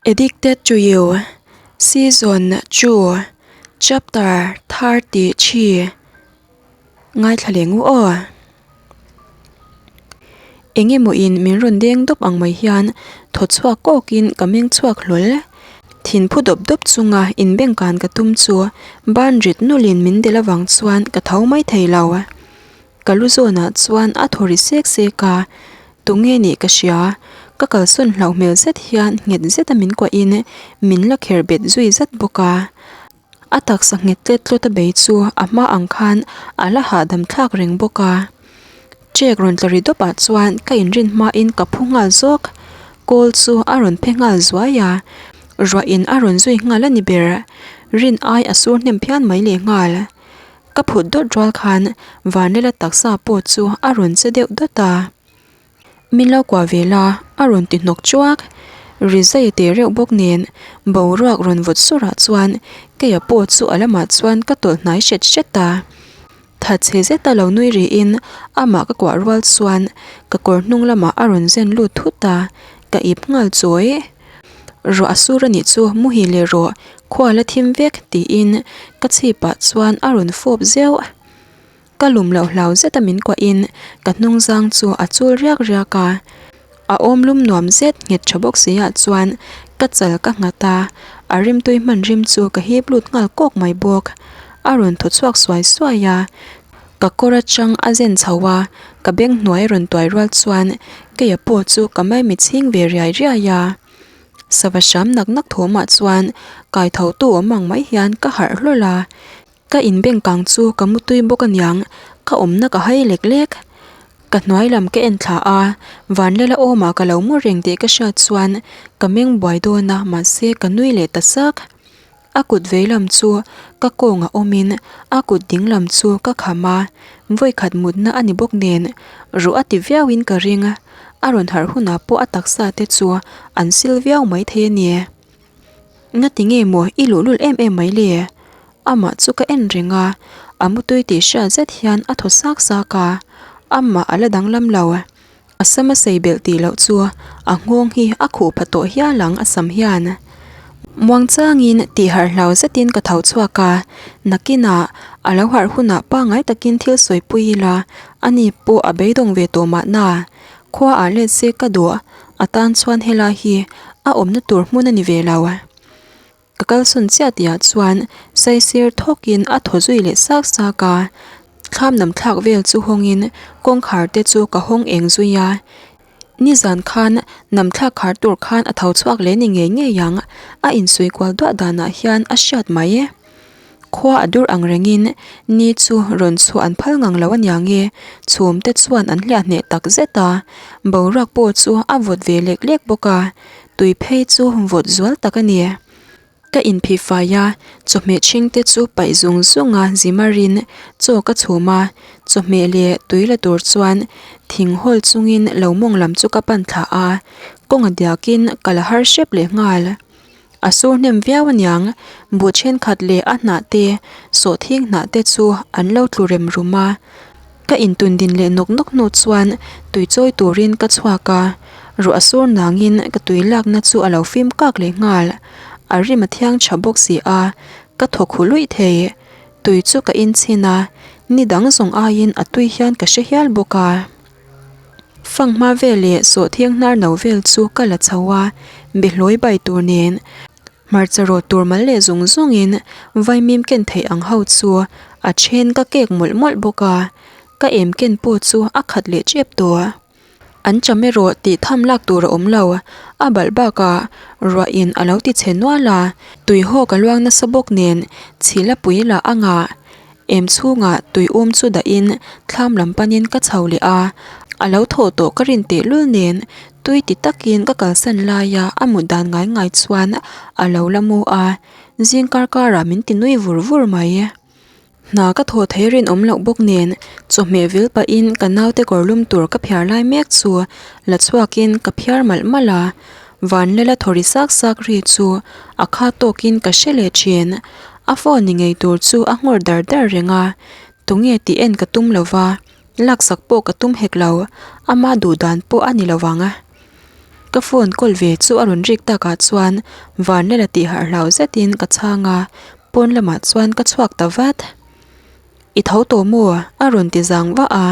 Addicted to You, Season 2, Chapter 33 Ngaithla leh ngu aw. Eng emaw in min rawn deng dawp ang mai hian thaw chhuak kawk in ka meng chhuak hlawl. Thin phu dawp dawp chunga inbengkan ka tum chu ban rit nulh in min delh avang chuan ka tho mai thei lo. Ka lu zawnah chuan a thaw ri sek sek a, tunge nih ka hria, ka kalsawn hlauh hmel zet hian nghet zeta min kuahin min la kher bet zui zat bawk a. A taksa nghet tlet tlawt a bei chu a hma ang khan a la hahdam thlak reng bawk a. Check rawn tla ri dawp ah chuan ka inrin hmain ka phu nghal zawk, kawl chu a rawn phe nghal zuai a, ruah in a rawn zui nghal a ni ber, rin ai a sur hnem phian mai leh nghal. Ka phut dawt rual khan Vanlela taksa pawh chu a rawn che deuh dawt a. Min lo kuah ve la, a rawn ti hnawk chuak. Rizai teh reuh bawk nen boruak rawn vawt surah chuan keia pawh chu a lamah chuan ka tawlh hnai hret hret a. Thatchhe zeta lo nui rihin amah ka kuah rual chuan ka kawr hnung lamah a rawn zen lut thut a, ka ip nghal chawi. Ruah a sur a nih chu muhil leh rawh, khua la thim vek tiin ka chhipah chuan a rawn fawp zeuh. Ka lum loh hlau zeta min kuahin ka hnung zang chu a chul riak riak a, a awm lum nuam zet nghet tha bawk si ah chuan ka chal ka nghat a, a rimtui hman rim chu ka hip lut nghal kawk mai bawk. A rawn thaw chhuak suai suai a, ka kawr atang a zen chho a, ka beng hnuai a rawn tuai rual chuan keia pawh chu ka maimi chhing ve riai riai a. Sava hram nak nak thawmah chuan kai tho tu awm ang mai hian ka harh hlawl a. Ka inbeng kang chu ka mutui bawk aniang, ka awmna ka hai lek lek. Ka hnuai lam ka en thla a, Vanlala awmah ka lo mu reng tih ka hriat chuan ka meng buai dawn a mahse ka nui leh ta sak. A kut vei lam chu ka kawngah awmin a kut ding lam chu ka kham a, vawikhat mutna a ni bawk nen ruah a ti viauin ka ring. A rawn harh hunah pawh a taksa te chu an sil viau maithei a ni. Ngati nge maw i luhlul em em mai le? Amah chu ka en reng a, a mutui tih hriat zet hian a thaw sak sak a, amah a la danglam lo. A sam a sei belh tih loh chu a nghawng hi a khuh pha tawh hial ang a sam hian. Muangchangin tih harh hlau zetin ka tho chhuak a, nakinah a lo harh hunah pangngai takin thil sawipui ila ani pawh a beidawng ve tawh mahna. Khua ah let se ka duh a tan chuan helai hi a awmna tur hmun a ni ve lo. Ka kalsawn chiah tihah chuan saisir thawkin a thaw zui leh sak sak a, thlam nam thlak vel chu hawngin kawngkhar te chu ka hawng eng zui a. Nizan khan nam thlak khar tur khan a tho chhuak leh ni ngei ngei ang, a insuih kual duah danah hian a hriat mai e. Khua a dur ang rengin ni chu rawn chhuah an phal ngang lo aniang e, chhum te chuan an hliah hneh tak zet a, boruak pawh chu a vawt ve lek lek bawk a, tui phei chu vawt zual tak a ni. Ka inphih fai a, chawhmeh chhing te chu paih zung zung a zimarin chaw ka chhum a, chawhmeh leh tui la tur chuan thing hawl chungin lo mawng lam chu ka pan thla a, kawng a diakin ka la har hrep leh nghal. A sur hnem viau aniang, buh thenkhat leh a hnah te, sawhthing hnah te chu an lo tlu rem rum a. Ka intun din leh nawk nawk hnu chuan tui chawi turin ka chhuak a, ruah a sur nangin ka tui lakna chu a lo fim kak leh nghal. A rim a thiang tha bawk si a, ka thaw khu luih thei. Tui chu ka inchhin a, ni dang zawng aiin a tui hian ka hre hial bawk a. Fanghma vel leh sawhthiang hnar no vel chu ka la chho a, behlawi bai tur nen hmarcha rawt tur mal leh zung zungin vaimim ken theih ang ho chu a then ka kek mawlh mawlh bawk a, ka em ken pawh chu a khat leh tep tawh. An cham erawh tih tham lak tur a awm lo, a balh bakah ruah in a lo ti chhe nual a, tuihawk a luang nasa bawk nen chhil a pui lah a ngah. Em chhungah tui um chu dahin thlam lam panin ka chho leh a, a lo thawh tawh ka rin teh lul nen tui ti takin ka kalsan laia a mut dan ngai ngai chuan a lo la mu a, zing kar karah min ti nui vur vur mai. Hna ka thawh thei rinawm loh bawk nen chawhmeh vil pahin ka naute kawr lum tur ka phiar lai mek chu la chhuakin ka phiar malh malh a, Vanlela thaw ri sak sak ri chu a kha tawkin ka hre leh thin. A phone ni ngei tur chu a nghawr dar dar reng a, tunge tih en ka tum lo va, laksak pawh ka tum hek lo, ama duh dan pawh a ni lo vang. Ka phone call ve chu a rawn rik takah chuan Vanlala tih harh hlau zetin ka chhang a, pawn lamah chuan ka chhuak ta vat. I tho tawh maw? a rawn ti zang vah a.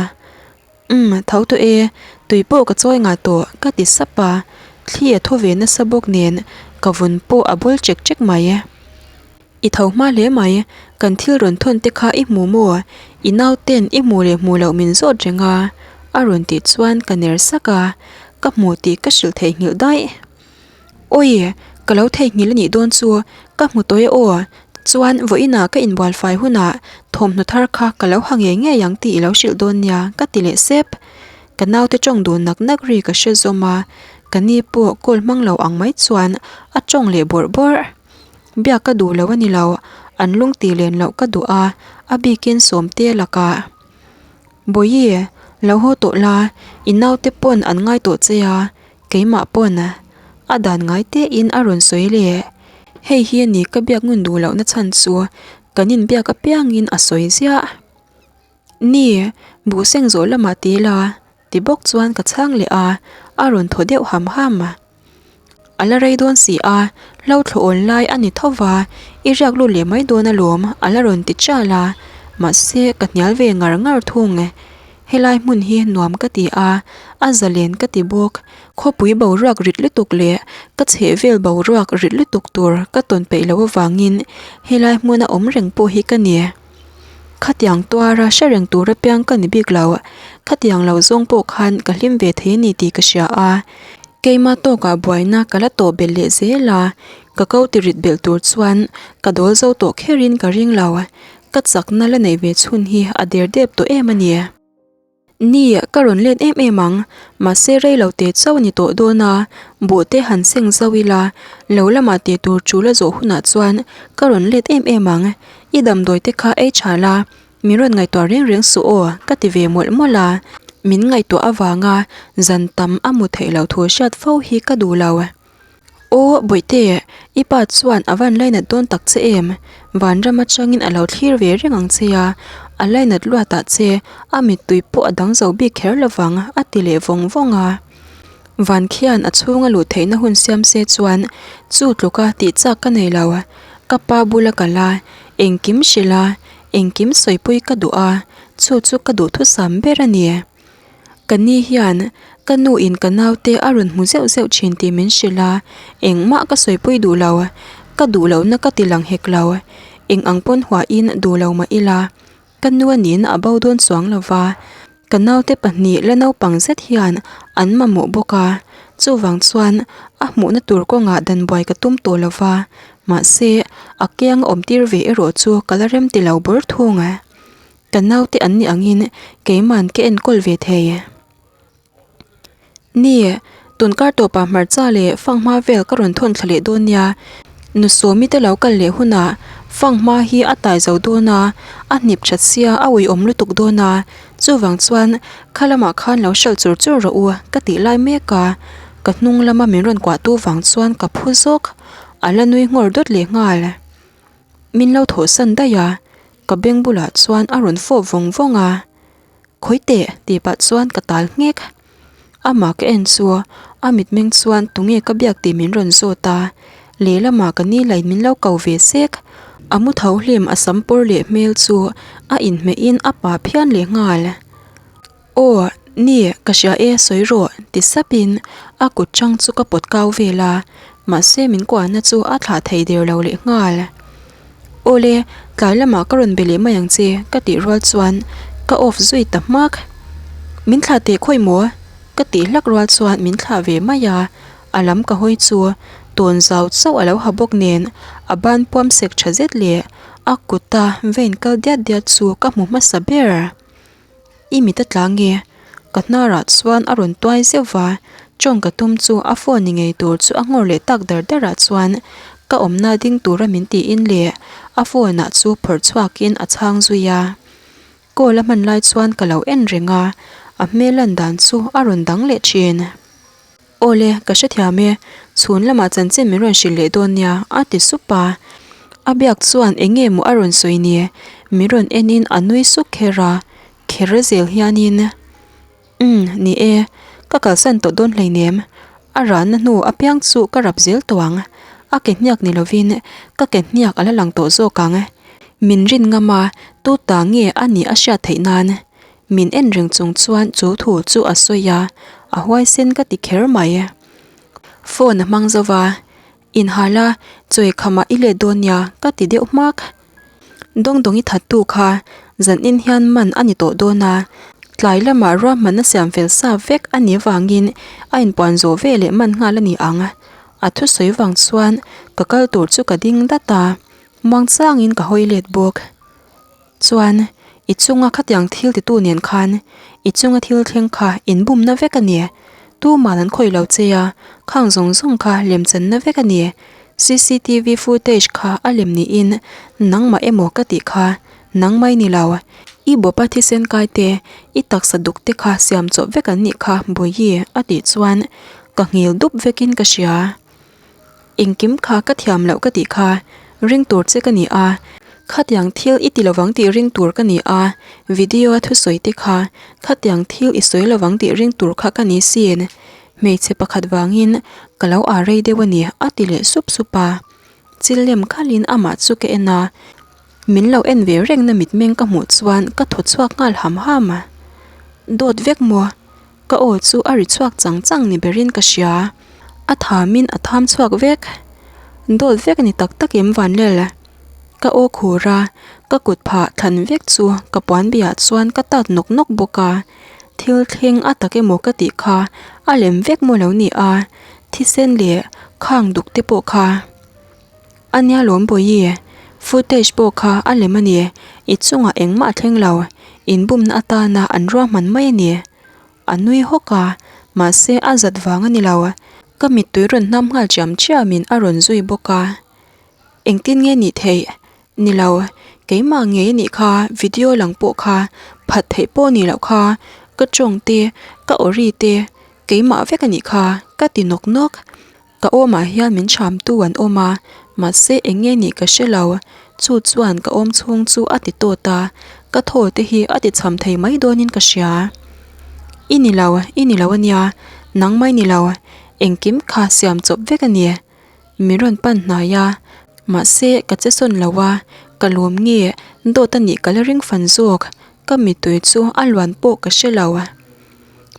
Umm, tho tawh e, tui pawh ka chawi ngah tawh ka ti sap a, thli a thaw ve nasa bawk nen ka vun pawh a bawl chek chek mai. I tho hma hle mai, kan thil rawn thawn te kha i hmu maw? I nauten i hmu leh hmu loh min zawt reng a, a rawn tih chuan ka ner sak a, ka hmu tih ka hrilh theihnghilh daih. Awi, ka lo theihnghilh a nih dawn chu, ka hmu tawh e aw, chuan vawiinah ka inbual fai hunah thawmhnaw thar kha ka lo ha ngei ngei ang tih i lo hrilh dawn nia, ka ti leh sep. Ka naute tawng dun nak nak ri ka hre zawm a, ka ni pawh call hmang lo ang mai chuan a tawng leh bawrh bawrh. Biak ka duh lo a ni lo, an lung tih len loh ka duh a, a bikin Sawmte lakah. Bawihi, lo haw tawh la, i naute pawn an ngai tawh che a, keimah pawn a dan ngai tein a rawn sawi leh. Hei hi a ni ka biak ngun duh lohna chhan chu kan inbiak apiangin a sawi ziah. Ni, buh seng zawh lamah ti ila ti bawk chuan ka chhang leh a, a rawn thaw deuh ham ham. A la rei dawn si a, hlo thlawh awn lai a ni tho va, i riak lut leh mai dawn alawm a la rawn ti chial a, mahse ka hnial ve ngar ngar thung. Helai hmun hi nuam ka ti a, a zalen ka ti bawk. Khawpui boruak rit lutuk leh ka chhehvel boruak rit lutuk tur ka tawn peih loh avangin helai hmuna awm reng pawh hi ka ni. Khatiang tuara hre reng tur apiang ka ni bik lo, khatiang lo zawng pawh khan ka hlim ve thei a ni tih ka hria a. Keima tawkah buaina ka la tawh belh leh zel a, ka ko ti rit belh tur chuan ka dawl zo tawh kherin ka ring lo, ka chakna la neih ve chhun hi a der dep tawh em a ni. Ni, ka rawn let em em ang, mahse rei lo te chauh a ni tawh dawn a, buh te han seng zauh ila, lo lamah tih tur tul a zawh hunah chuan ka rawn let em em ang, i damdawi te kha ei tha la, min rawn ngaihtuah reng reng suh aw, ka ti ve mawlh mawlh a, min ngaihtuah avanga zan tam a mu theih loh thu hriat fo hi ka duh lo. Aw Bawihte, i pa chuan a van lainat dawn tak che em? Vanram atangin a lo thlir ve reng ang che a, a lainat luatah che a mittui pawh a dang zo bik kher lovang a ti leh vawng vawng a. Van khian a chhunga luh theihna hun siam se chuan chu tluka tih chak ka nei lo. Ka pa bula kal a, engkim hrilh a, engkim sawipui ka duh a, chu chu ka duhthusam ber a ni. Ka ni hian ka nu in ka naute a rawn hmu zeuh zeuh thin tih min hrilh a, engmah ka sawipui duh lo, ka duh lohna ka ti lang hek lo, eng ang pawn huahin duh lo mah ila, ka nu a niin a bo dawn chuang lo va, ka naute pahnih la naupang zet hian an mamawh bawk a, chuvang chuan a hmuhna tur kawngah dan buai ka tum tawh lo va, mahse a kiang a awm tir ve erawh chu ka la rem ti lo bawr thung. Ka naute an nih angin keiman ka enkawl ve thei. Ni, tunkar tawpah hmarcha leh fanghma vel ka rawn thawn thla leh dawn nia. Nu Sawmi te lo kal leh hunah fanghma hi a tai zo dawn a, a hnip that sia a uiawm lutuk dawn a, chuvang chuan kha lamah khan lo hralh chur chur rawh u ka tih lai mek a, ka hnung lama min rawn kuah tu vang chuan ka phu zawk, a la nui nghawr dawt leh nghal. Min lo thawhsan daih a. Ka beng bulah chuan a rawn fawp vawng vawng a, Khawi teh tih pah chuan ka tal nghek. Amah ka en chu a mitmeng chuan tunge ka biak tih min rawn zawt a, lehlamah ka ni lain min lo ko ve sek. A mu tho hlim a sam pawr leh hmel chu a inhmehin a pa phian leh nghal. Aw, ni, ka hria e, sawi rawh, ti sapin a kut chang chu ka pawt kau vel a, mahse min kuahna chu a thlah thei der lo leh nghal. Aw le, tlai lamah ka rawn be leh mai ang che, ka tih rual chuan ka off zui ta hmak. Min thlah teh khawi maw? ka tih hlak rual chuan min thlah ve mai a, a lam ka hawi chu tawn zau chauh a lo ha bawk nen a ban puam sek tha zet leh a kuta vein kal diat diat chu ka hmu hmasa ber. I mit a tla nge? Ka hnarah chuan a rawn tuai zeuh va, tawng ka tum chu a phone ni ngei tur chu a nghawr leh tak dar dar ah chuan ka awmna ding tura min tiin leh a phone ah chu phawrh chhuakin a chhang zui a. Call a hman lai chuan ka lo en reng a, a hmel lan dan chu a rawn dang leh thin. Awle, ka hrethiam e, chhun lamah chanchin min rawn hrilh leh dawn nia, a ti sup a. A biak chuan eng nge maw a rawn sawi ni? Min rawn enin a nui suk kher a, kher zel hianin, Umm, ni e, ka kalsan tawh dawn hleinem. A rahna hnu apiang chu ka rap zel tawh ang. A ke hniak ni lovin ka ke hniak a la lang tawh zawk ang. Min rin ngam a, tu ta nge a nih a hriat theih nan. Min en reng chung chuan chu thu chu a sawi a, a huaisen ka ti kher mai. Phone a hmang zo va, Inhal a, chawi khamah i let dawn nia ka ti deuh hmak. Dawngdawng i thattu kha zanin hian man a ni tawh dawn a, tlai lamah ruahmanna siam fel sa vek a nih avangin a inpuan zawh ve leh man nghal a ni ang. A thusawi vang chuan ka kal tur chu ka ding dat a, muangchangin ka hawi let bawk. Chuan, i chunga khatiang thil titu nen khan i chunga thil thleng kha inbumna vek a ni. Tuman an khawih lo che a, khang zawng zawng kha lemchanna vek a ni. Cctv footage kha a lem niin nangmah emaw ka tih kha nangmai ni lo. I bawpa thisen kai te, i taksa duk te kha siam chawp vek an nih kha Bawihi a tih chuan ka nghil dup vekin ka hria. Engkim kha ka thiam loh ka tih kha ring tur che ka ni a, khatiang thil i ti lovang tih ring tur ka ni a, video a thusawi te kha khatiang thil i sawi lovang tih ring tur kha ka ni sin, hmeichhe pakhat vangin ka lo ah rei deuh a ni a ti leh sup sup a, chil lem khalin amah chu ka en a, min lo en ve rengna mitmeng ka hmuh chuan ka thaw chhuak nghal ham ham a, dawt vek maw? Ka aw chu a ri chhuak chang chang ni berin ka hria. A thamin a tham chhuak vek. Dawt vek ni tak tak em Vanlel? Ka aw khur a, ka kut phah thlan vek chu ka puan biah chuan ka tat nawk nawk bawk a. Thil thleng a tak emaw ka tih kha a lem vek maw lo ni a, thisen leh khang duk te pawh kha. A nia lawm Bawihi, footage pawh kha a lem a ni, i chungah engmah a thleng lo, inbumna atana an ruahman mai a ni. A nui hawk a, mahse a zat vang a ni lo, ka mittui rawn hnam nghal chiam chiamin a rawn zui bawk a. Engtin nge nih theih? Ni lo, keimah ngei a nih kha, video lang pawh kha phat theih pawh a nih loh kha, ka tawng te, ka awri te, keimah vek a nih kha, ka ti nawk nawk. Ka awmah hian min chhamtu an awm a, mahse eng nge nih ka hre lo. Chu chuan ka awm chhung chu a ti tawt a, ka thaw te hi a ti chham thei mai dawnin ka hria. I ni lo, i ni lo a nia, nang mai ni lo, engkim kha siam chawp vek a ni. Min rawn pan hnai a, mahse ka che sawn lo a, ka lawm nge dawt a nih ka la ring fan zawk, ka mittui chu a luan pawh ka hre lo.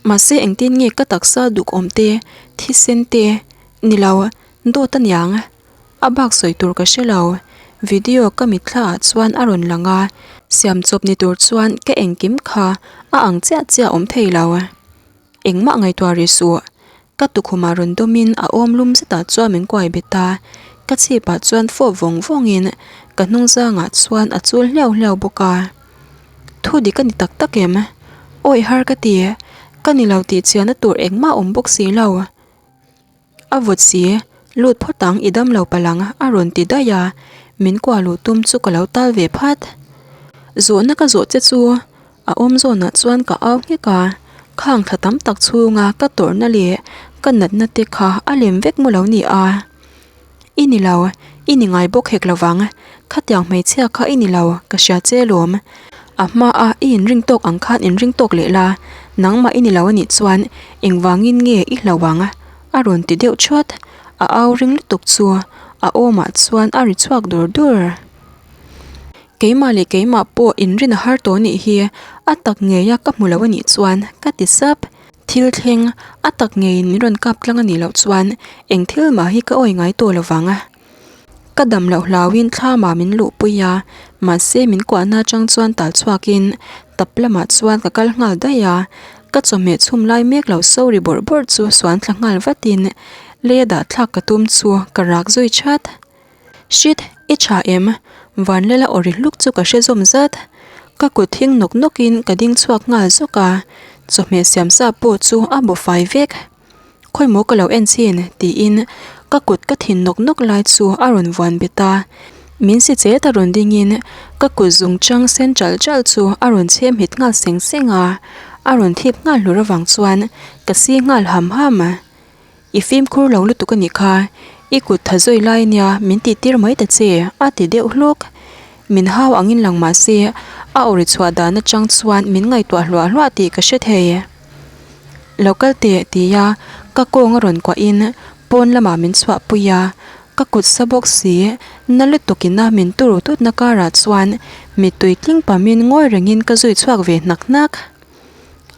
Mahse engtin nge ka taksa dukawm te, thisen te, ni lo, dawt a niang. A bak sawi tur ka hre lo. Video ka mitthla ah chuan a rawn lang a, siam chawp ni tur chuan ka engkim kha a ang chiah chiah awm thei lo. Engmah ngaihtuah rih suh. Ka tukhumah rawn dawmin a awm lum zetah chuan min kuai bet a, ka chhipah chuan fawp vawng vawngin ka hnung zangah chuan a chul hliau hliau bawk a. Thu dik a ni tak tak em? Awi har ka ti, ka ni lo tih chiahna tur engmah awm bawk si lo. A vawt si, lut phawt ang i dam lo palh ang a rawn ti daih a, min kuah luh tum chu ka lo tal ve phat. Zawhna ka zawh che chu a awm zawnah chuan ka au nghek a, khang thla tam tak chhunga ka tawrhna leh ka natna te kha a lem vek maw lo ni a. I ni lo, i ni ngai bawk hek lovang. Khatiang hmeichhia kha i ni lo, ka hria che lawm. A hmaa i inring tawk ang khan inring tawk leh la, nangmah i ni lo anih chuan engvangin nge i hlo ang? A rawn ti deuh thuat. A au ring lutuk chu a awmah chuan a ri chhuak dur dur. Keimah leh keimah pawh inrin a har tawh anih hi, a tak ngeia ka hmu lo anih chuan ka ti sap. Thil thleng, a tak ngeiin min rawn kap tlang a nih loh chuan eng thil mah hi ka awi ngai tawh lo vang a. Ka dam loh hlauhin thlamah min luhpui a, mahse min kuahna atang chuan tal chhuakin tap lamah chuan ka kal nghal daih a. Ka chawhmeh chhum lai mek lo so ri bawrh bawrh chu suan thla nghal vatin leia dah thlak ka tum chu ka rak zui chat. Shit, i tha em? Vanlela aw ri hluk chu ka hre zawm zat. Ka kut thing nawk nawkin ka ding chhuak nghal zawk a, chawhmeh siam sa pawh chu a bu fai vek. Khawimaw ka lo en chhin tiin ka kut ka thin nawk nawk lai chu a rawn vuan bet a. Min si chet a rawn dingin ka kut zung chang sen chalh chalh chu a rawn chhem hit nghal seng seng a, a rawn thip nghal hlur avang chuan ka si nghal ham ham. I fimkhur lo lutuk a nih kha, i kut tha zawi lai ania min tih tir mai ta che a ti deuh hluk. Min hau angin lang mah se a aw ri chhuah dan atang chuan min ngaihtuah hluah hluah tih ka hre thei. Lo kal teh tia. Ka kawng a rawn kuahin pawn lamah min chhuahpui a, ka kut sa bawk si, na lutuk ina min turu tutna karah chuan mittui tling pamin ngawi rengin ka zui chhuak ve hnak hnak.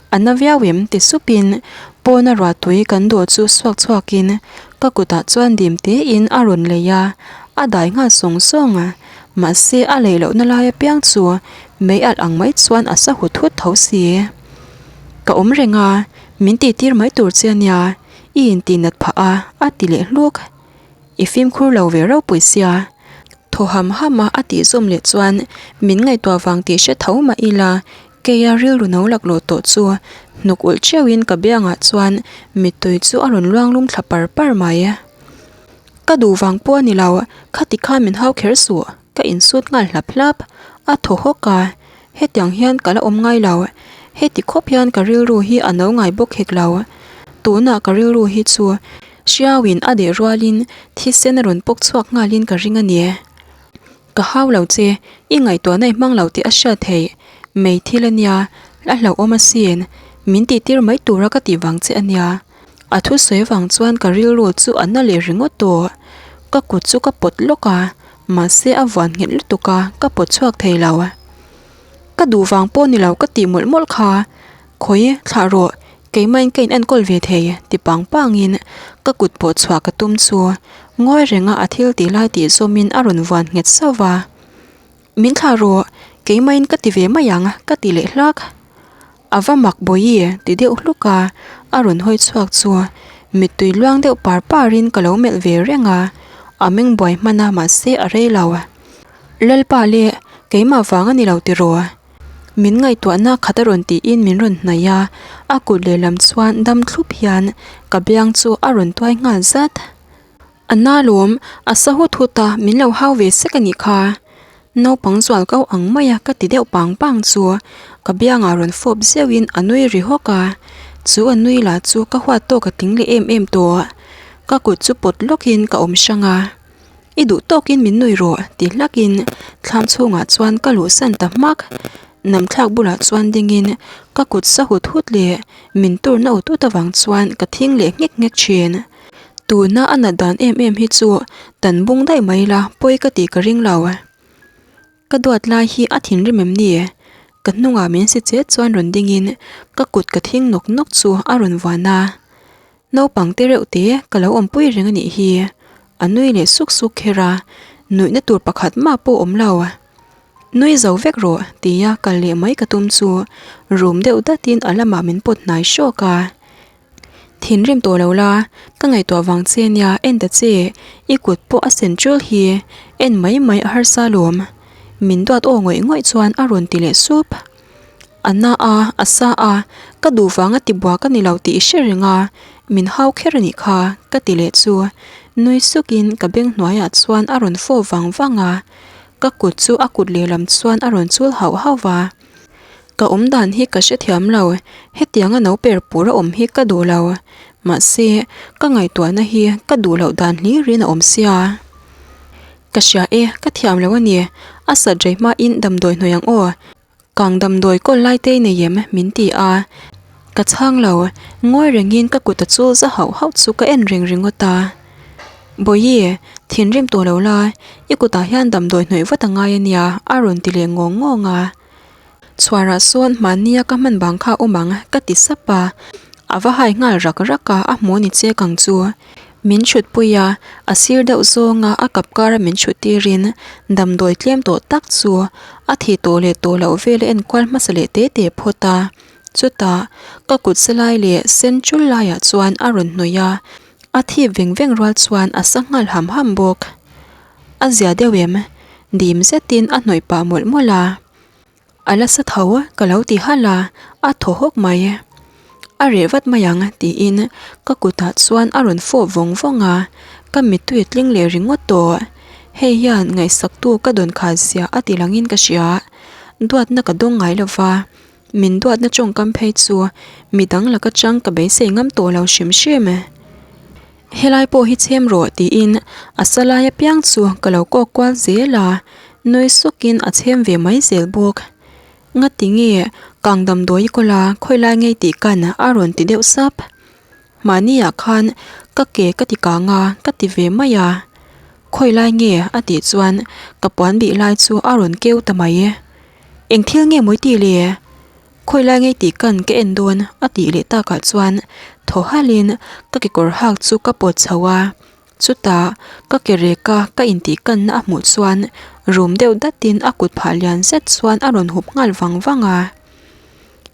A na viau em ti supin pawna ruahtui kan dawh chu suak chhuakin ka kutah chuan dim tein a rawn lei a, a dai nghal sawng sawng a, mahse a lei lohna lai apiang chu mei alh ang mai chuan a sa hut hut tho si. Ka awm reng a, min tihtir mai tur che ania, i intihnat phah a, a ti leh hluk. I fimkhur lo ve ropui sia. Thaw ham ham a a tih zawm leh chuan min ngaihtuah vang tih hre tho mah ila keia rilru no laklawh tawh chu hnuk ulh theuhin ka biangah chuan mittui chu a rawn luang lum thla par par mai. Ka duh vang pawh a ni lo, khati khan min hau kher suh, ka insut nghal hlap hlap. A thaw hawk a, hetiang hian ka la awm ngai lo, heti khawp hian ka rilru hi a no ngai bawk hek lo. Tunah ka rilru hi chu Hriauin a deh rualin thisen a rawn pawk chhuak nghalin ka ring a ni. Ka hau lo che, i ngaihtuahna i hmang lo tih a hriat theih. Mei thil a nia, a hlauhawm asin. Min tihtir mai tura ka tih vang che a nia. A thusawi vang chuan ka rilru chu a na leh ringawt tawh. Ka kut chu ka pawt lawk a, mahse a vuan nghet lutuk a, ka pawt chhuak thei lo. Ka duh vang pawh ni lo ka tih mawlh mawlh kha. Khawi, thlah rawh, keimahin ka in enkawl ve thei, ti pang pangin ka kut pawh chhuah ka tum chu ngawi renga a thil tih lai tih zawmin a rawn vuan nghet sauh va. Min thlah rawh, keimahin ka ti ve mai ang, ka ti leh hlak. A va mak bawi, ti deuh hluk a, a rawn hawi chhuak chu mittui luang deuh par parin ka lo melh ve reng a, a meng buai hman a mahse a rei lo. Lalpa leh, keimah vang a ni lo tiraw? Min ngaihtuahna khat a rawn tiin min rawn hnaih a, a kut lehlam chuan dam thlup hian ka biang chu a rawn tuai nghal zat. A na lawm, a sa hut hut a, min lo hau ve sek a nih kha. Naupang zual kau ang maia ka ti deuh pang pang chu ka biangah rawn fawp zeuhin a nui ri hawk a, chu a nui lah chu ka huat tawk a tling leh em em tawh. Ka kut chu pawt lawkin ka awm hrang a. I duh tawkin min nui rawh ti hlakin thlam chhungah chuan ka luhsan ta hmak. Namthlak bulah chuan dingin ka kut sa hut hut leh min turna ut ut avang chuan ka thing leh nghek nghek thin. Tuna a nat dan em em hi chu tan bung daih mai la pawi ka tih ka ring lo. Ka duat lai hi a thinrim em ni? Ka hnungah min si chet chuan rawn dingin ka kut ka thing nawk nawk chu a rawn vuan a. Naupang te reuh te ka lo awmpui reng a nih hi. A nui leh suk suk kher a, nuihna tur pakhat mah pawh awm lo. Nui zo vek rawh tia kal leh mai ka tum chu rum deuh datin a lamah min pawt hnai hrawk a. Thinrim tawh lo la, ka ngaihtuah vang che nia en ta che, i kut pawh a sen ṭul hi, en mai mai a harsa lawm. Min duat aw ngawih ngawih chuan a rawn ti leh sup. A na a, a sa a, ka duh vanga ti bua ka ni lo tih i hre reng a, min hau kher a nih kha, ka ti leh chu. Nui sukin ka beng hnuaiah chuan a rawn fawp vang vang a, ka kut chu a kut lehlam chuan a rawn chul hauh hauh va. Ka awm dan hi ka hrethiam lo, hetianga no per pur a awm hi ka duh lo. Mahse, ka ngaihtuahna hi ka duh loh dan hlirin a awm sia. Ka hria e, ka thiam lo a ni, a sat rei hmain damdawi hnawih ang aw. Kang damdawi kawl lai te nei em? min ti a. Ka chhang lo, ngawi rengin ka kut a chul za hauh hauh chu ka en reng ringawt a. Bawihi, thinrim tawh lo la, i kutah hian damdawi hnawih vat a ngai a nia, a rawn ti leh ngawng ngawng a. Chhuarah sawn mahnia ka hman bang kha awm ang, ka ti sap a. A va hai nghal rak rak a, a hmu ni che kang chu. Min chhutpui a, a sir deuh zawnga a kap kara min chhut tirin damdawi tlem tawh tak chu a thi tawh leh tawh loh vel a enkual hmasa leh te te phawt a. Chutah, ka kut se lai leh sen chul laiah chuan a rawn hnawih a, a thip veng veng rual chuan a sa nghal ham ham bawk. A zia deuh em? Dim zetin a hnawih pah mawlh mawlh a. A la sa tho ka lo ti halh a, a thaw hawk mai. A reh vat mai ang tiin ka kutah chuan a rawn fawp vawng vawng a, ka mittui a tling leh ringawt tawh. Hei hian ngaihsaktu ka dawn khal zia a ti langin ka hria. Duatna ka dawng ngai lo va, min duatna tawngkam phei chu midang laka chang ka beisei ngam tawh lo hrim hrim. Helai pawh hi chhem rawh tiin a sa lai apiang chu ka lo kawk kual zel a, nui sukin a chhem ve mai zel bawk. Ngati nge kang damdawi i kawl a, khawi lai ngei tih kan a rawn ti deuh sap. Mahniah khan ka ke ka ti kang a, ka ti ve mai a. Khawi lai nge? a tih chuan ka puan bih lai chu a rawn keu ta mai. Eng thil nge mawi tih le? Khawi lai ngei tih kan ka en dawn a tih leh takah chuan thaw halhin ka kekawr hak chu ka pawt chho a. Chutah ka ke reka ka intih kanna a hmuh chuan rum deuh datin a kut phah lian zet chuan a rawn hup nghal vang vang a.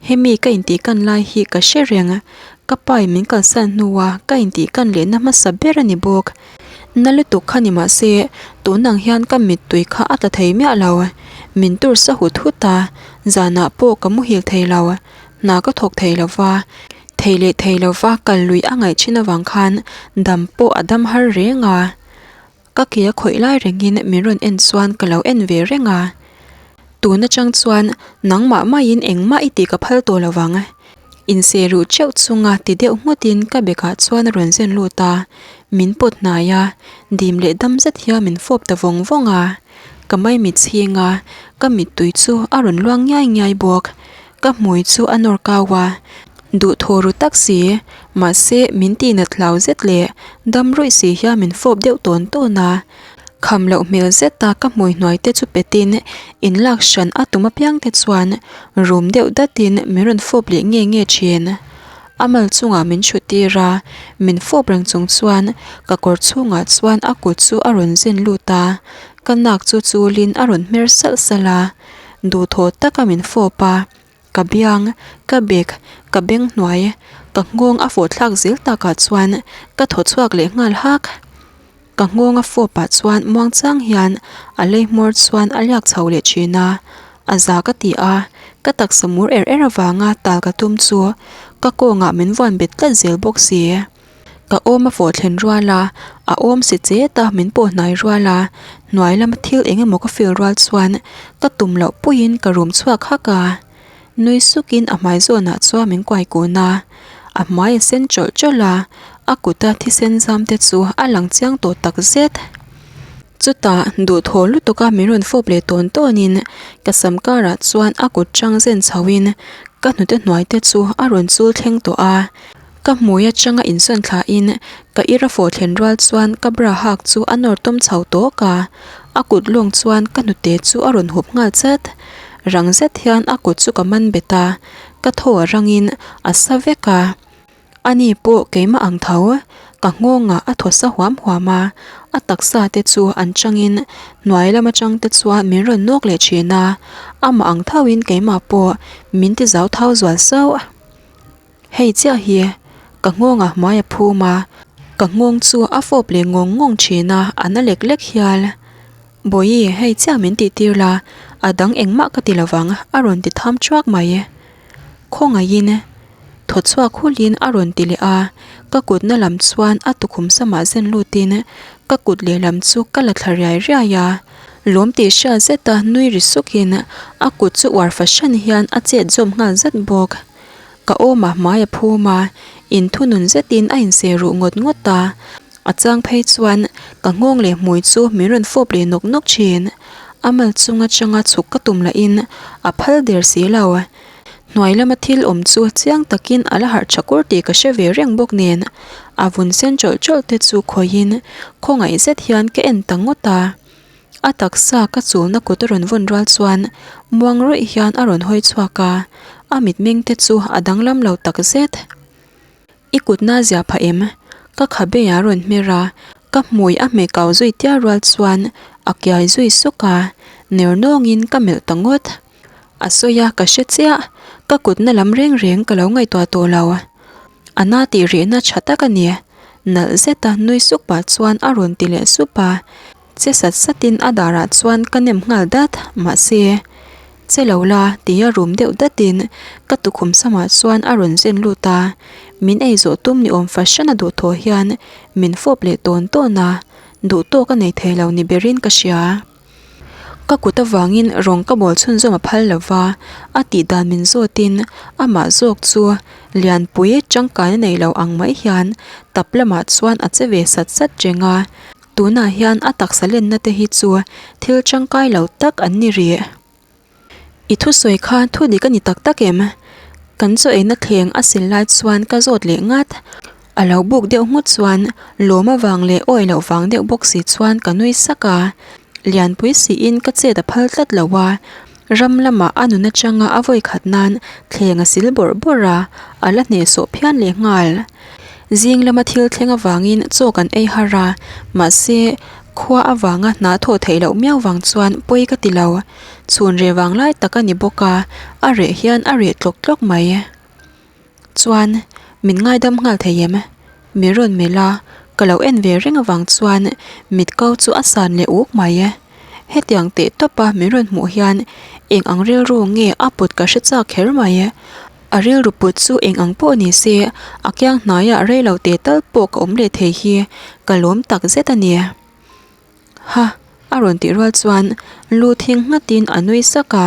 Hemi ka intih kan lai hi ka hre reng, ka pa in min kalsan hnua ka intih kan lehna hmasa ber a ni bawk. Na lutuk kha ni mah se tun ang hian ka mittui kha a tla thei miah lo. Min tur sa hut hut a, zanah pawh ka muhil thei lo, hna ka thawk thei lo va, thei leh thei lo va kal lui a ngaih thin avang khan dam pawh a dam har reng a. Ka ke a khawih lai rengin min rawn en chuan ka lo en ve reng a. Tun atang chuan nangmah maiin engmah i tih ka phal tawh lo vang. Inseh ruh teuh chunga ti deuh ngawtin ka bekah chuan a rawn zen lut a, min pawt hnai a, dim leh dam zet hian min fawp ta vawng vawng a. Ka maimit chhing a, ka mittui chu a rawn luang ngiai ngiai bawk. Ka hmui chu a nawr kau a, duhthaw ru tak si, mahse min tihnat hlau zet leh dam rawih si hian min fawp deuh tawn tawn a. Kham loh hmel zeta ka hmui hnuai te chu petin in lak hran a tum apiang te chuan rum deuh datin min rawn fawp leh nge nge thin. A mal chungah min chhut tir a, min fawp reng chung chuan ka kawr chhungah chuan a kut chu a rawn zen lut a, ka nak chu chulin a rawn hmer salh salh a. Duhthaw taka min fawp a, ka biang, ka bek, ka beng hnuai, ka nghawng a fawh thlak zel takah chuan ka thaw chhuak leh nghal hak. Ka nghawng a fawp ah chuan muangchang hian a lei hmawr chuan a liak chho leh thin a, a za ka ti a, ka taksa mur er er avanga tal ka tum chu ka kawngah min vuan bet tlat zel bawk si. Ka awm a fawh thlen rual a, a awm si chet a min pawh hnai rual a, hnuai lama thil eng emaw ka feel rual chuan ka tum loh puiin ka rum chhuak hak a. Nui sukin a hmai zawnah chuan min kuai kun a, a hmai a sen chawlh chawlh a, a kuta thisen zam te chu a lang chiang tawh tak zet. Chutah duhthaw lutuka min rawn fawp leh tawn tawnin ka sam karah chuan a kut chang zen chhoin ka hnute hnuai te chu a rawn chul thleng tawh a. Ka hmui atanga insawn thlain ka ir a fawh thlen rual chuan ka bra hak chu a nawr tawm chho tawk a, a kut lawng chuan ka hnute chu a rawn hup nghal chat. Rang zet hian a kut chu ka man bet a, ka thaw a rangin a sa vek a. Ani pawh keimah ang tho, ka nghawngah a thaw sa huam huam a, a taksa te chu an changin hnuai lam atang te chuan min rawn nawk leh thin a, amah ang thoin keimah pawh min ti zau thau zual sauh. Hei chiah hi ka nghawngah hmai a phum a, ka nghawng chu a fawp leh ngawng ngawng thin a, a na lek lek hial. Bawihi, hei chiah min tih tir la, a dang engmah ka ti lovang a rawn ti tham thuak mai. Khawngaihin thaw chhuak hulin a rawn ti leh a, ka kutna lam chuan a tukhum samah zen lutin ka kut lehlam chu ka la thla riai riai a. Lawm tih hriat zeta nui ri sukin a kut chu uar fahran hian a chet zawm nghal zat bawk. Ka awm a hmai a phum a, inthunun zetin a inseh ruh ngawt ngawt a. A chang phei chuan ka nghawng leh hmui chu min rawn fawp leh nawk nawk thin. A mal chung atanga chhuk ka tum lahin a phal der si lo. Hnuai lama thil awm chu chiang takin a la harh tha kur tih ka hre ve reng bawk nen a vun sen chawlh chawlh te chu khawihin khawngaih zet hian ka en ta ngawt a. A taksa ka chulna kut a rawn vawn rual chuan muang rawih hian a rawn hawi chhuak a, a mitmeng te chu a danglam lo tak zet. I kutna zia phah em? Ka khabe a rawn hmer a, ka hmui a hmeh kau zui tial rual chuan a kiai zui suk a, ner nawngin ka melh ta ngawt. A sawi a, ka hre chiah. Ka kutna lam reng reng ka lo ngaihtuah tawh lo. A na tih rihna tha tak a ni. Nalh zeta nui suk pah chuan a rawn ti leh sup a. Che sat satin a darah chuan ka nem nghal dat, mahse, Che lo la, tia rum deuh datin ka tukhum samah chuan a rawn zen lut a, min ei zawh tum ni awm fahran a duhthawh hian min fawp leh tawn tawn a, duhtawk a nei thei lo ni berin ka hria. Ka kut avangin rawng ka bawl chhunzawm a phal lo va, a tih dan min zawtin amah zawk chu Lianpui tangkaina nei lo ang mai hian tap lamah chuan a che ve sat sat reng a. Tunah hian a taksa lenna te hi chu thil tangkai lo tak an ni rih. I thusawi kha thu dik a ni tak tak em? Kan chaw eina thleng a sil lai chuan ka zawt leh ngat. A lo buk deuh nghut chuan lawm avang leh awi loh vang deuh bawk si chuan ka nui sak a. Lianpui siin ka chet a phal tlat lo a, ram lamah a nun atanga a vawi khat nan thleng a sil bawrh bawrh a, a la hnehsawh phian leh nghal. Zing lama thil thleng avangin chaw kan ei har a, mahse khua avanga hna thawh theih loh miau vang chuan pawi ka ti lo. Chhun reh vang lai tak a ni bawk a, a reh hian a reh tlawk tlawk mai. Chuan min ngaidam nghal thei em? Min rawn melh a, ka lo en ve reng avang chuan mit ko chu a san leh uk mai. Hetiang teh tawp a min rawn hmuh hian eng ang rilru nge a put ka hre chak kher mai. A rilru put chu eng ang pawh ni se a kiang hnaiah rei lo teh tal pawh ka awm leh thei hi ka lawm tak zet a ni. Ha! A rawn tih rual chuan lu thing nghatin a nui sak a.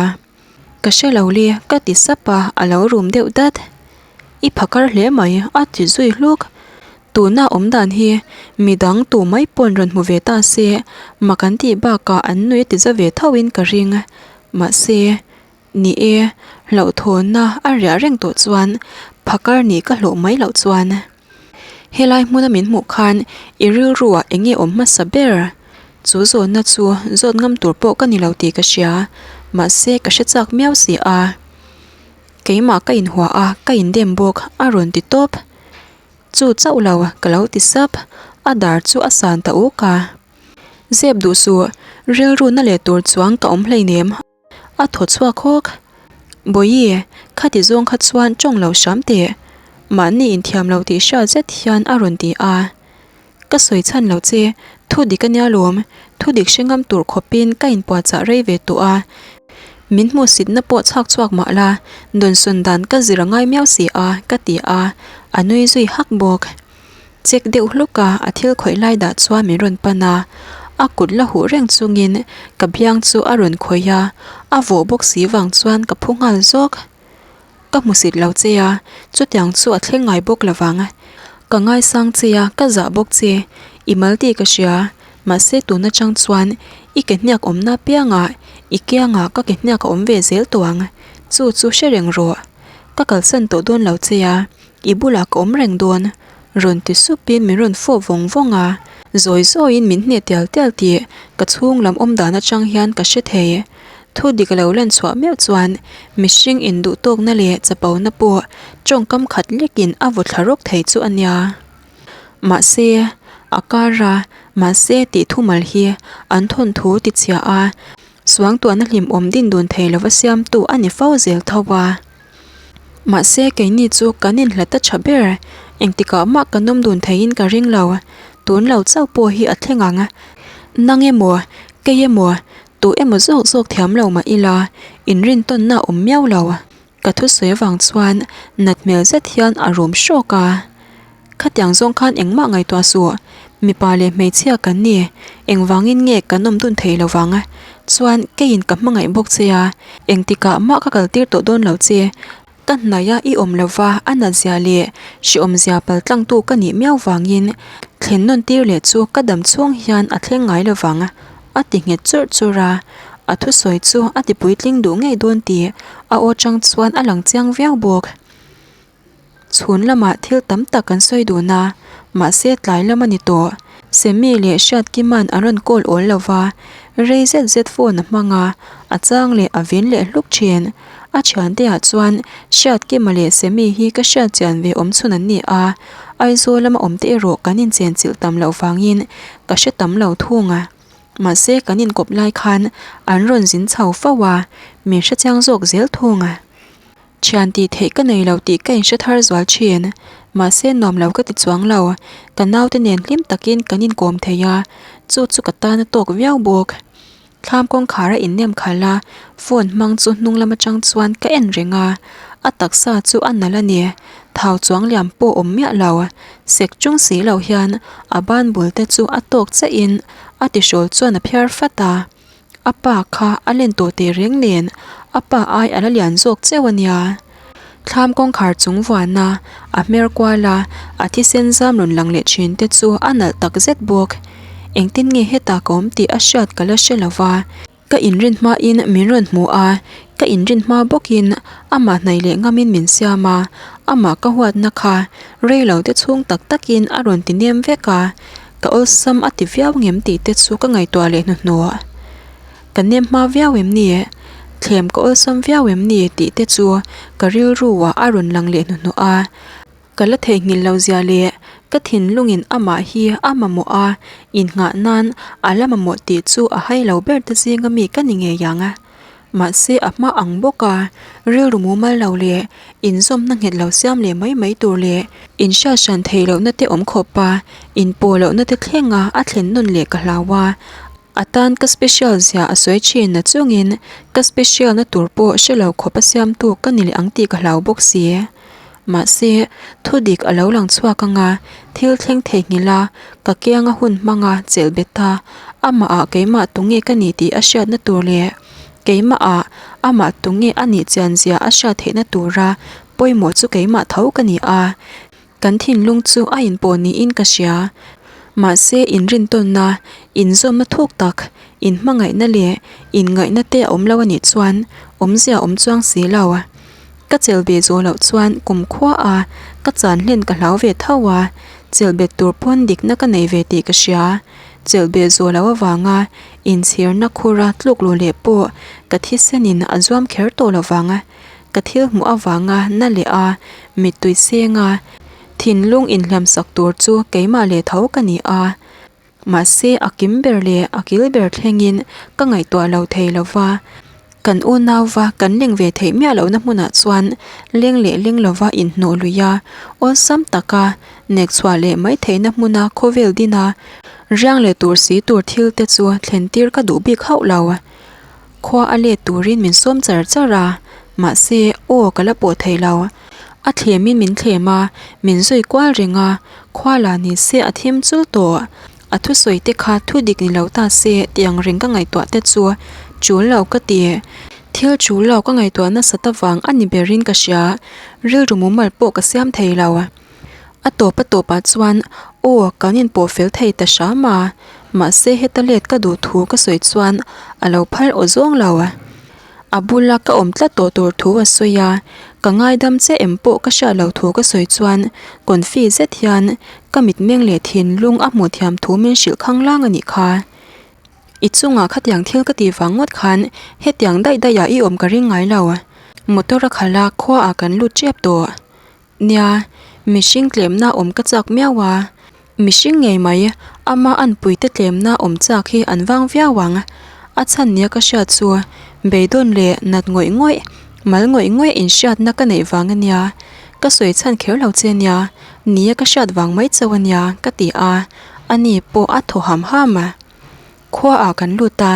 Ka hre lo le, ka ti sap a, a lo rum deuh dat. I phakar hle mai, a ti zui hluk. Tuna awm dan hi midang tu mai pawn rawn hmu ve ta se, mak an tih bakah an nui a ti za ve tho in ka ring. Mahse, ni e, hlauhthawnna a riah reng tawh chuan phakar nih ka hlawh mai loh chuan. Helai hmuna min hmuh khan i rilruah eng nge awm hmasa ber? Chu zawnna chu zawt ngam tur pawh ka ni lo tih ka hria, mahse ka hre chak miau si a. Keimah ka inhua a, ka indem bawk, a rawn ti tawp. Chu chauh lo, ka lo ti sap, a dar chu a san ta uk a. Zep duh suh, rilru na leh tur chuang ka awm hleinem. A thaw chhuak hawk. Bawihi, khati zawng kha chuan tawng lo hram teh. Mahni inthiam lo tih hriat zet hian a rawn ti a. Ka sawi chhan lo che, thu dik a nia lawm, thu dik hre ngam tur khawpin ka inpuahchah rei ve tawh a. Min hmuhsitna pawh chhak chhuak mah la, dawnsawn dan ka zir a ngai miau si a, ka ti a, a nui zui hak bawk. Chek deuh hluk a, a thil khawih lai dah chuan min rawn pan a, a kut la huh reng chungin ka biang chu a rawn khawih a, a vawh bawk si vang chuan ka phu nghal zawk. Ka hmusit lo che a, chutiang chu a thleng ngai bawk lovang. Ka ngaisang che a, ka zah bawk che, i mal tih ka hria, mahse tun atang chuan i ke hniak awmna piangah i kiangah ka ke hniak a awm ve zel tawh ang, chu chu hre reng rawh. Ka kalsan tawh dawn lo che a, I bulah ka awm reng dawn, rawn ti supin min rawn fawp vawng vawng a, zawi zawiin min hneh tial tial tih ka chhung lam awm dan atang hian ka hre thei. Thu dik a lo lan chhuah meuh chuan mihring induh tawkna leh chapona pawh tawngkam khat lekin a vaw thla rawk thei chu a nia. Mahse, a kar a, mahse tih thumal hi an thawnthu ti chhia a, suangtuahna hlimawm din dun thei lova siamtu a ni fo zel tho a. Mahse keini chu kan inhlat a tha ber, engtikah mah kan awm dun theiin ka ring lo, tun lo chauh pawh hi a thleng ang. Nang emaw, kei emaw, tu emaw zawk zawk thiam lo mah ila, inrintawnna a awm miau lo. Ka thusawi avang chuan nat hmel zet hian a rum hrawk a. Khatiang zawng khan engmah ngaihtuah suh, mipa leh hmeichhia kan ni, engvangin nge kan awm dun thei lo vang? Chuan keiin ka hmangaih bawk che a, engtikah mah ka kaltir tawh dawn lo che, ka hnaia i awm lova a natzia leh hreawmzia paltlangtu ka nih miau vangin thlen nawn tir leh chu ka dam chhung hian a thleng ngai lo vang, a ti nghet churh churh a, a thusawi chu a ti puitling duh ngei dawn tih a aw chang chuan a lang chiang viau bawk. Chhun lamah thil tam tak kan sawi dun a, mahse tlai lam a ni tawh. Semi leh Hriatkima'n an rawn call awl lo va, rei zet zet phone a hmang a, a chang leh a vin leh hluk thin. A thiante ah chuan Hriatkima leh Semi hi ka hriat chian ve awm chhun an ni a, Aizawl lama awm te erawh kan inchenchilh tam loh vangin ka hre tam lo thung a. Mahse kan inkawp lai khan an rawn zin chho fo a, min hrechiang zawk zel thung a. Thian tih theih ka nei lo tih ka inhre thar zual thin. Mahse nuam lo ka ti chuang lo. Ka naute nen hlim takin kan inkawm thei a, chu chu ka tan a tawk viau bawk. Thlam kawngkhar a innem khalh a, phone hmang chu hnung lam atang chuan ka en reng a. A taksa chu a nalh a ni. Thau chuang liam pawh awm miah lo. Sek chung si lo hian a ban bul te chu a tawk chiah in a tihrawl chuan a phiar fat a. A pa kha a len tawh teh reng nen a pa ai a la lian zawk cheu a nia. Thlam kawngkhar chung vuana a hmer kual a, a thisen zam rawn lang leh thin te chu a nalh tak zet bawk. Engtin nge hetah ka awm tih a hriat ka la hre lo va, ka inrin hmain min rawn hmu a, ka inrin hma bawkin amah hnaih leh ngamin min siam a. Amah ka huatna kha rei lo te chhung tak takin a rawn ti nem vek a, ka awlsam a ti viau ngem tih te chu ka ngaihtuah leh hnuhnawh. Ka nem hma viau em ni? Thlem ka awlsam viau em ni tih te chu ka rilru ah a rawn lang leh hnuhnawh a. Ka la theihnghilh lo zia leh ka thinlungin amah hi a mamawh a, innghah nan a la mamawh tih chu a hai lo ber te zinga mi ka ni ngei ang. Mahse a hma ang bawk a, rilru mumal lo leh inzawmna nghet lo siam leh mai mai tur leh inhriat hran theih lohna te awm khawp a, inpawh lohna te thlenga a thlen nawn leh ka hlau a. A tan ka special zia a sawi thin na chungin ka special na tur pawh hre lo khawp a siamtu ka ni leh ang tih ka hlau bawk si. Mahse, thu dik a lo lang chhuak anga thil thleng theihnghilh a, ka kianga hun hmanga chelh bet a, amah ah keimah tunge ka ni tih a hriatna tur leh keimah ah amah tunge a nih chian zia a hriat theihna tura pawimawh chu keimah tho ka ni a. Kan thinlung chu a inpawh niin ka hria. Mahse, inrintawnna, inzawmna thuk tak, inhmangaihna leh inngaihna te a awm lo a nih chuan awmzia awm chuang si lo. Ka chelh ve zawh loh chuan kum khua a ka chan hlen ka hlau ve tho a, chelh bet tur pawn dikna ka nei ve tih ka hria. Chelh beh zawh loh avanga inchhirna khura tluk luh leh pawh ka thisenin a zuam kher tawh lo vang. Ka thil hmuh avanga na leh a mittui senga thinlung inhliam sak tur chu keimah leh tho ka ni a. Mahse a kim ber leh a kil ber thlengin ka ngaihtuah lo thei lo va. Kan unauva kan leng ve theih miah lohna hmunah chuan leng leh leng lova inhnawh lui a, awlsam taka nek chhuah leh mai theihna hmuna khawvel dina riang leh tur si tur thil te chu thlen tir ka duh bik hauh lo. Khua a let turin min sawm char char a, mahse aw ka la pawh thei lo. A thlemin min thlem a, min zui kual reng a, khua la ni se a thim chul tawh. A thusawi te kha thu dik ni lo ta se tih ang reng ka ngaihtuah te chu chul lo ka ti. Thil chul lo ka ngaihtuah nasat avang a ni berin ka hria, rilru mumal pawh ka siam thei lo. A tawp a tawpah chuan aw kan inpawh fel thei ta hram a, mahse heta let ka duh thu ka sawi chuan a lo phal aw zawng lo. A bula ka awm tlat tawh tur thu a sawi a, ka ngaidam che em pawh ka hriat loh thu ka sawi chuan confi zet hian ka mitmeng leh thinlung a hmuh thiam thu min hrilh khanglang a nih kha. I chungah khatiang thil ka tih vang ngawt khan hetiang daih daihah i awm ka ring ngai lo. Motor a khalh a, khuaah kan lut tep tawh. Nia, mihring tlemna awm ka chak miau a, mihring ngei mai ama anpuite tlemna awm chak hi an vang viau ang. A chhan nia ka hriat chu beidawn leh nat ngawih ngawih, mal ngawih ngawih inhriatna ka neih vang a nia. Ka sawi chhan kher lo che nia, nia ka hriat vang mai chauh a nia ka ti a, ani pawh a thaw ham ham a. Khua ah kan lut a,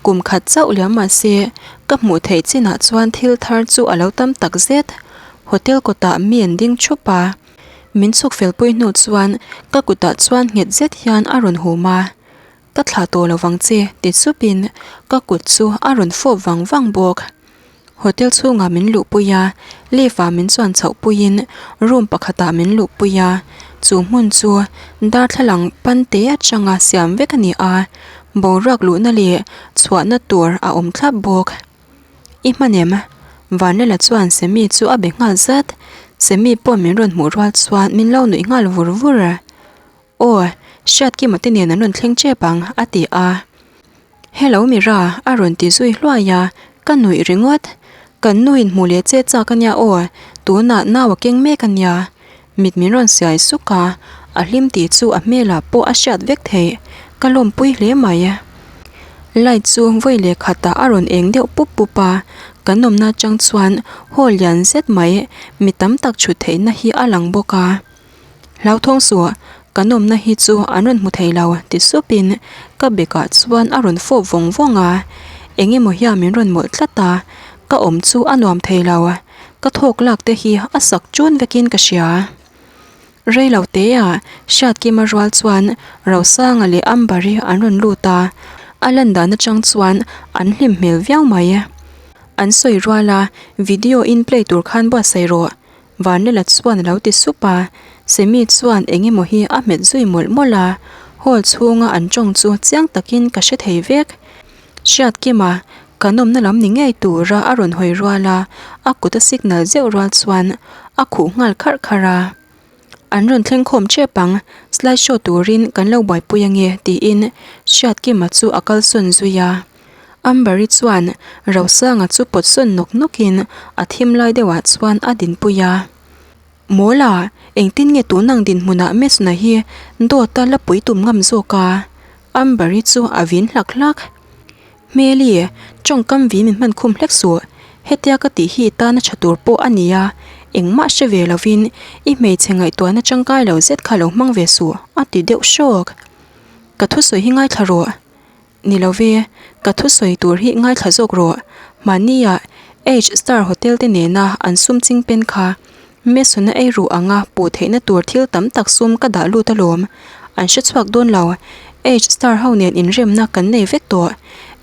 kum khat chauh liam mah se ka hmuh theih chinah chuan thil thar chu a lo tam tak zet. Hotel kawtah mi an ding thup a, min chhuk fel pui hnu chuan ka kutah chuan nghet zet hian a rawn hum a, Ka thlah tawh lo vang che ti supin ka kut chu a rawn fawp vang vang bawk. Hotel chhungah min luhpui a, lift ah min chuan chhoh puiin room pakhatah min luhpui a, chu hmun chu darthlalang pan te atanga siam vek a ni a, boruak luhna leh chhuahna tur a awm thlap bawk. I hman em? Vanlala chuan Semi chu a be nghal zat, Semi pawh min rawn hmuh rual chuan min lo nuih nghal vur vur. Aw, Hriatkima te nen an rawn thleng tep ang, a ti a. Hello Mira, a rawn ti zui hluai a, ka nuih ringawt. Kan nuin hmuh leh che chak a nia aw, tunah nau a keng mek a nia. Mit min rawn siai suk a, a hlim tih chu a hmelah pawh a hriat vek theih. Ka lawmpui hle mai. Light chu vawi leh khatah a rawn eng deuh pup pup a, kan awmna atang chuan hall lian zet mai mi tam tak chhut theihna hi a lang bawk a. Hlauthawng suh, kan awmna hi chu an rawn hmu thei lo ti supin ka bekah chuan a rawn fawp vawng vawng a, eng emaw hian min rawn mawlh tlat a, ka awm chu a nuam thei lo, ka thawk lak te hi a sak ṭun vekin ka hria. Rei lo teah Hriatkima rual chuan Rosanga leh Ambari an rawn lut a, a lan dan atang chuan an hlim hmel viau mai. An sawi rual a, video in play tur khan buatsaih rawh. Vanlala chuan a lo ti sup a, Semi chuan eng emaw hi a hmet zui mawlh mawlh a, hall chhunga an tawng chu chiang takin ka hre thei vek. Hriatkima, Kan awmna lam ni ngei tura a rawn hawi rual a, a kut a signal zeuh rual chuan a khuh nghal kharh kharh a. An rawn thleng khawm tep ang, slide show turin kan lo buaipui ange tiin Hriatkima chu a kalsawn zui a. Amber-i chuan Rosanga chu pawt sawn nawk nawkin a thim lai deuhah chuan a dinpui a. Mawla, engtin nge tun ang dinhmunah Mesna hi dawta la pui tum ngam zawk a? Amber-i chu a vin hlak hlak. Hmeli, tawngkam vin min hman khum hlek suh. Hetia ka tih hi i tana tha tur pawh a nia, engmah hre ve lovin i hmeichhe ngaihtuahna tangkai lo zet kha lo hmang ve suh, a ti deuh hrawk. Ka thusawi hi ngaithla rawh. Ni lo ve, ka thusawi tur hi ngaithla zawk rawh. Mahnia H Star Hotel te nena an sum ching pen kha Mason-a ei ruh anga puh theihna tur thil tam tak sum ka dah lut alawm. An hre chhuak dawn lo. H Star ho nen inremna kan nei vek tawh.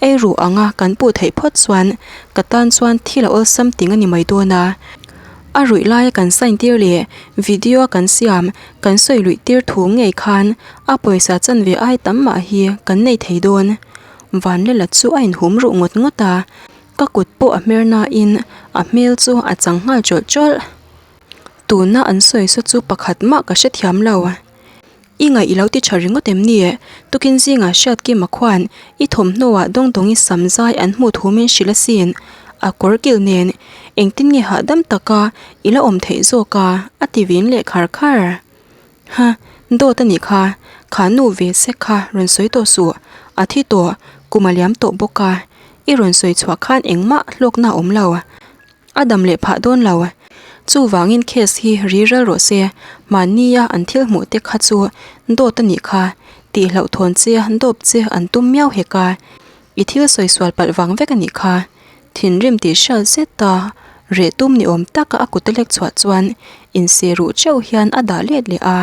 Ei ruh anga kan puh theih phawt chuan ka tan chuan thil a awlsam ting a ni mai dawn a. A ruih laia kan sign tir leh video a kan siam kan sawi luih tir thu ngei khan a pawisa chanve ai tam mah hi kan nei thei dawn. Vanlela chu a inhum ruh ngawt ngawt a. Ka kut pawh a hmer nain a hmel chu a chang nghal chawlh chawlh. Tuna an sawi saw chu pakhat mah ka hrethiam lo. I ngaih i lo ti tha ringawt em ni? Tukin zingah Hriatkima khuan i thawmhnawah dawngdawngi sam zai an hmuh thu min hrilh asin. A kawr kilh nen engtin nge hahdam taka i la awm theih zawk a? a ti vin leh khar khar. Ha, dawt a nih kha, kha nu ve sek kha rawn sawi tawh suh, a thi tawh, kum a liam tawh bawk a, i rawn sawi chhuah khan engmah hlawkna a awm lo, a dam leh phah dawn lo. Chuvangin case hi ri ral rawh se, mahnia an thil hmuh te kha chu dawt a nih kha, tih hlauhthawn che dawp che an tum miau hek a, i thil sawi sual palh vang vek a nih kha. Thinrim tih hriat zet a, reh tum ni awm taka a kut a lek chhuah chuan inseh ruh teuh hian a dah let leh a.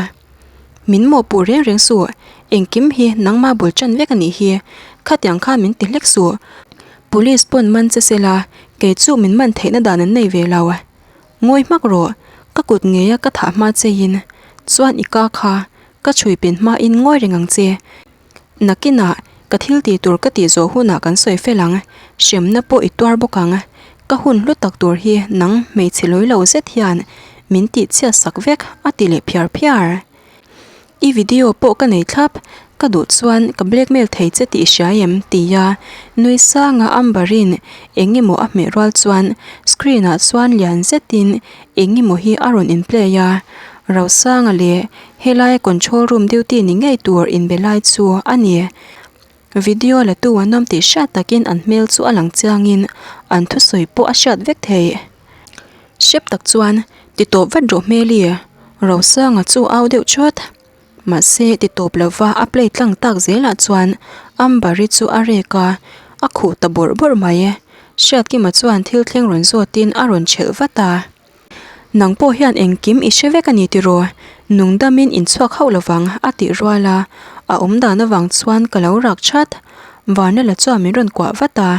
Min mawhpuh reng reng suh, engkim hi nangma bul tan vek a nih hi, khatiang khan min ti hlek suh. Police pawn man che sela, kei chu min man theihna dan an nei ve lo. Ngawi hmak rawh, ka kut ngeia ka thah hma cheiin chuan i ka kha ka chhui pin hmain ngawi reng ang che. Nakinah ka thil tih tur ka tih zawh hunah kan sawi fel ang, hremna pawh i tuar bawk ang. Ka hun hlu tak tur hi nang hmeichhe lawi lo zet hian min tih chhiat sak vek a ti leh phiar phiar. I video pawh ka nei thlap, ka duh chuan ka blackmail thei che tih i hria em? tia nui sanga Amber-in eng emaw a hmeh rual chuan screen-ah chuan lian zetin eng emaw hi a rawn in play a, Rosanga leh Helaia control room duty ni ngei tur inbe lai chu a ni. Video la tu an awm tih hriat takin an hmel chu a lang chiangin an thusawi pawh a hriat vek theih. Hrep tak chuan ti tawp vat rawh hmeli, Rosanga chu au deuh chawt. Mahse ti tawp lova a play tlang tak zelah chuan Amber-i chu a rek a, a khuh ta bawrh bawrh mai. Hriatkima chuan thil thleng rawn zawtin a rawn chelh vat a. Nang pawh hian engkim i hre vek a ni tiraw? Nung damin inchhuak hauh lovang a tih rual a, a awm dan avang chuan ka lo rak that. Varnela chuan min rawn kuah vat a,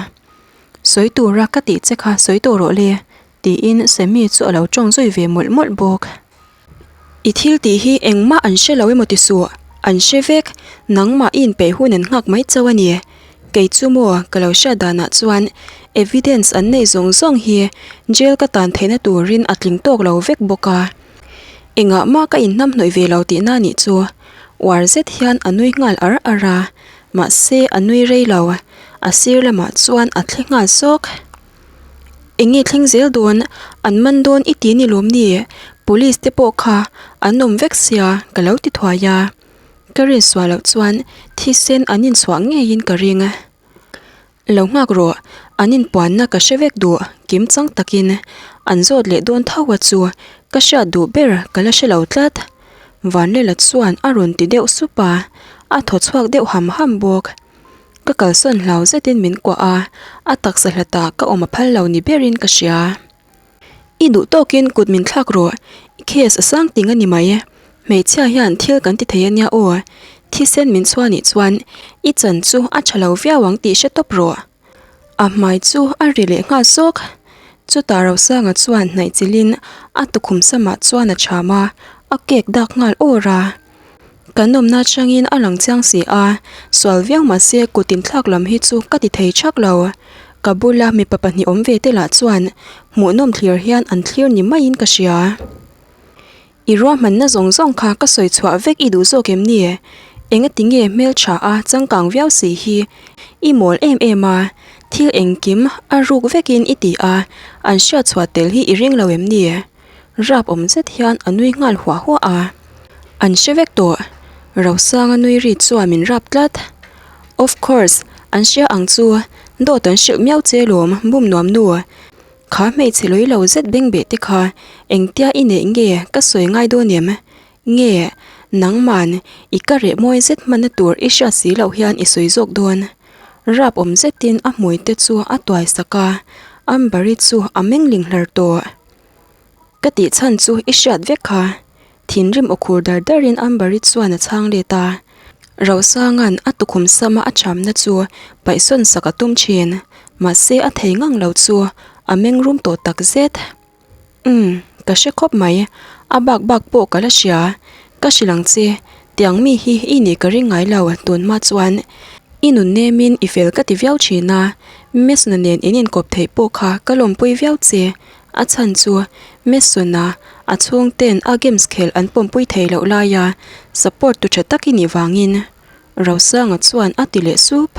Sawi tura ka tih che kha sawi tawh rawh le, tiin Sammy chu a lo tawng zui ve mawlh mawlh bawk. I thil tih hi engmah an hre lo emaw ti suh, an hre vek, nangmah i inpeih hun an nghak mai chauh a ni. Kei chu maw ka lo hriat danah chuan evidence an neih zawng zawng hi jail ka tan theihna turin a tling tawk lo vek bawk a. Engah mah ka inhnamhnawih ve lo tihna nih chu uar zet hian a nui nghal ar ar a, mahse a nui rei lo, a sir lamah chuan a thle nghal sawk. Eng nge thleng zel dawn? An man dawn i ti ni lawm ni? Police te pawh kha an awm vek sia ka lo ti thuai a. Ka rinsuah loh chuan thisen an inchhuah ngeiin ka ring. Lo nghak rawh, an inpuanna ka hre vek duh kim chang takin an zawt leh dawn tho a chu ka hriat duh ber ka la hre lo tlat. Vanlela chuan a rawn ti deuh sup a, a thaw chhuak deuh ham ham bawk. Ka kalsawn hlau zetin min kuah a, a taksa hlatah ka awm a phal lo ni berin ka hria. I duh tawkin kut min thlak rawh, i case a sang ting a ni mai. Hmeichhia hian thil kan ti thei a nia aw, thisen min chhuah nih chuan i chan chu a tha lo viau ang tih hre tawp rawh. A hmai chu a ri leh nghal sawk. Chutah Rosanga chuan hnaih chilhin a tukhum samah chuan a cham a, a kek dak nghal awr a. Kan awmna atangin a lang chiang si a, sual viau mahse kut inthlak lam hi chu ka ti thei thak lo. Ka bula mipa pahnih awm ve te lah chuan hmuhnawm thlir hian an thlir ni maiin ka hria. I ruahmanna zawng zawng kha ka sawi chhuah vek i duh zawk em ni? Engati nge hmeltha a changkang viau si hi i mawl em em a, thil engkim a ruk vekin i ti a, an hriat chhuah tel hi i ring lo em ni? Rap awm zet hian a nui nghal huah huah a. An hre vek tawh. Rosanga nui ri chuan min rap tlat. Of course, an hria ang chu, dawt an hrilh miau che lawm, bum nuam nu. Kha hmeichhe lawi lo zet bengbeh te kha engtia i neih nge ka sawi ngai dawn em? Nge, nangman i ka reh mawi zet hmanna tur i hriat si loh hian i sawi zawk dawn? Rap awm zetin a hmui te chu a tuai sak a, Amber-i chu a meng ling hlar tawh. Ka tih chhan chu i hriat vek kha. Thinrim aw khur dar darin Amber-i chuan a chhang let a. Rosanga'n a tukhum sama a chamna chu paihsawn sak a tum thin. Mahse a thei ngang lo chu a meng rum tawh tak zet. Umm, ka hre khawp mai. A bak bak pawh ka la hria. Ka hrilh ang che, tiang mi hi i nih ka ring ngai lo tun hma chuan. I nun nemin i fel ka ti viau thin a, Mesna nen in inkawp theih pawh kha ka lawmpui viau che. A chhan chu Mason-a a chhungten a games khelh an pawmpui thei loh laia support tu tha tak i nih vangin Rosanga chuan a ti leh sup.